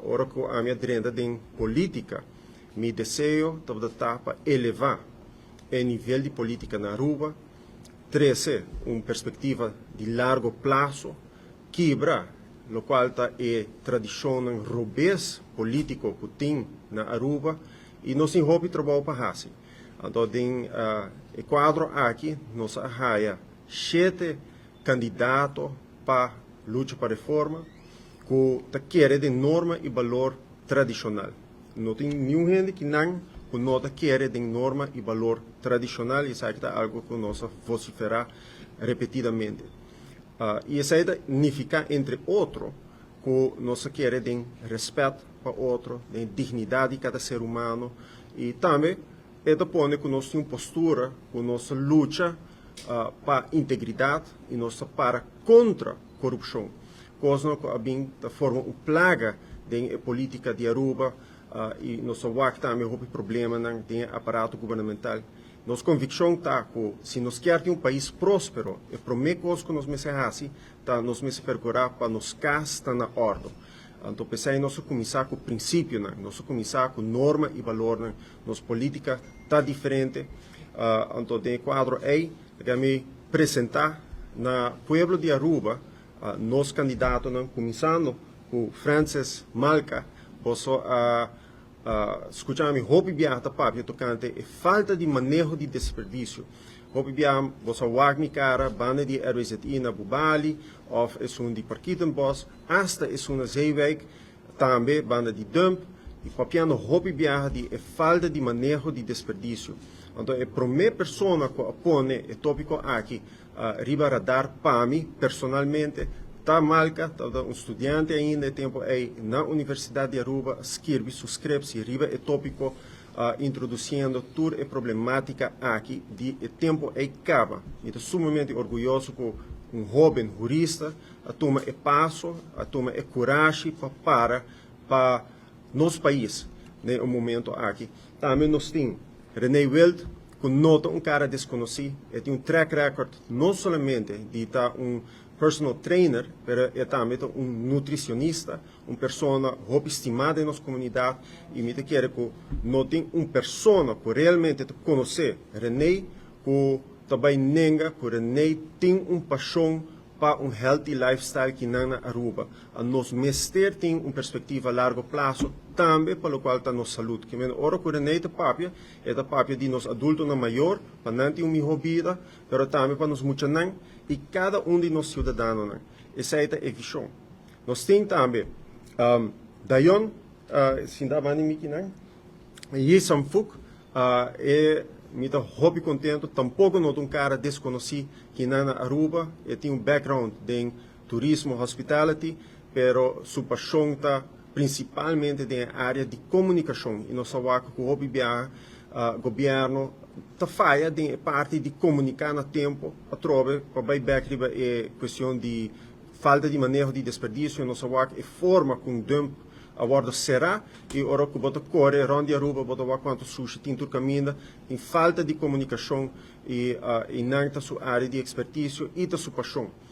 Ora cu ami a drenta den politica, mi deseo tabata pa eleva e nivel di politica na Aruba, trece un perspectiva di largo plazo, kibra locual ta e tradicion robes politico cu tin na Aruba y nos tin hopi trabou pa haci. Anto, den e cuadro aki, nos a haya shete candidato pa Lucha pa Reforma, cu ta kere den norma y balor tradicional. No tin ningun hende akinan cu no ta kere den norma y balor tradicional y esaki ta algo cu nos a vocifera repetidamente. Y esaki ta significa, entre otro, cu nos ta kere den respet pa otro, den dignidad di cada ser humano y tambe e ta pone cu nos tin un postura, cu nos ta lucha pa integridad y nos ta para contra corupcion. Cos cu a bin ta forma un plaga den politica di Aruba y nos a wak tambe hopi problema den aparato gubernamental. Nos conviccion ta cu si nos kier un pais prospero, e prome cos cu nos mester haci, ta nos mester percura pa nos cas ta na orde. Anto, p'esey nos a cuminsa cu principio, nos a cuminsa cu norma y balor, nos politica ta diferente. Anto, den e cuadro ey, cu mi presenta na pueblo di Aruba, nos candidato, cuminsando cu Francis Malca. Boso a scucha mi hopi biaha ta papia tocante e falta di maneho di desperdicio. Hopi biaha boso a wak mi cara banda di RWZI na Bubali, of esun di Parkietenbos, hasta esun na Zeewijk, tambe banda di dump, y papiando hopi biaha di e falta di maneho di desperdicio. Anto, e prome persona cu a pone e topico aki riba radar pa mi personalmente ta Malca, ta un studiante ainda e tempo ey na Universidad di Aruba, skirbi su scriptie riba e topico, introduciendo tur e problematica aki di e tempo ey caba. Mi ta sumamente orguyoso cu un hoben hurista a tuma e paso, a tuma e corashi pa para pa nos pais den e momento aki. Tambe nos tin René Wild, cu no ta un cara desconoci, e tin un track record no solamente di ta un personal trainer, pero e tambe ta un nutricionista, un persona hopi stima den nos comunidad y mi ta kere cu no tin un persona cu realmente ta conoce René cu ta bay nenga cu René tin un pasion pa un healthy lifestyle akinan na Aruba. A nos mester tin un perspectiva a largo plazo tambe pa locual ta nos salud. Kiermen, ora cu René ta papia, e ta papia di nos adultonan mayor, pa nan tin un miho bida, pero tambe pa nos muchanan y cada un di nos ciudadanonan. Esey ta e vision. Nos tin tambe Dayon, sinta banda di mi akinan, Yisam Fuk, e mi ta hopi contento, tampoco no ta un cara desconoci akinan na Aruba, e tin un background den turismo, hospitality, pero su pasion ta principalmente den area di comunicacion y nos sa cu hopi biaha gobierno ta faya den parti di comunica na tempo. Atrobe, pa bay back riba e cuestion di falta di maneho di desperdicio, nos a wak e forma cu dump a wordo cera y ora cu bo ta core rond di Aruba, bo ta wak cuanto sushi tin tur caminda, tin falta di comunicacion y nan ta su area di experticio y ta su pasion.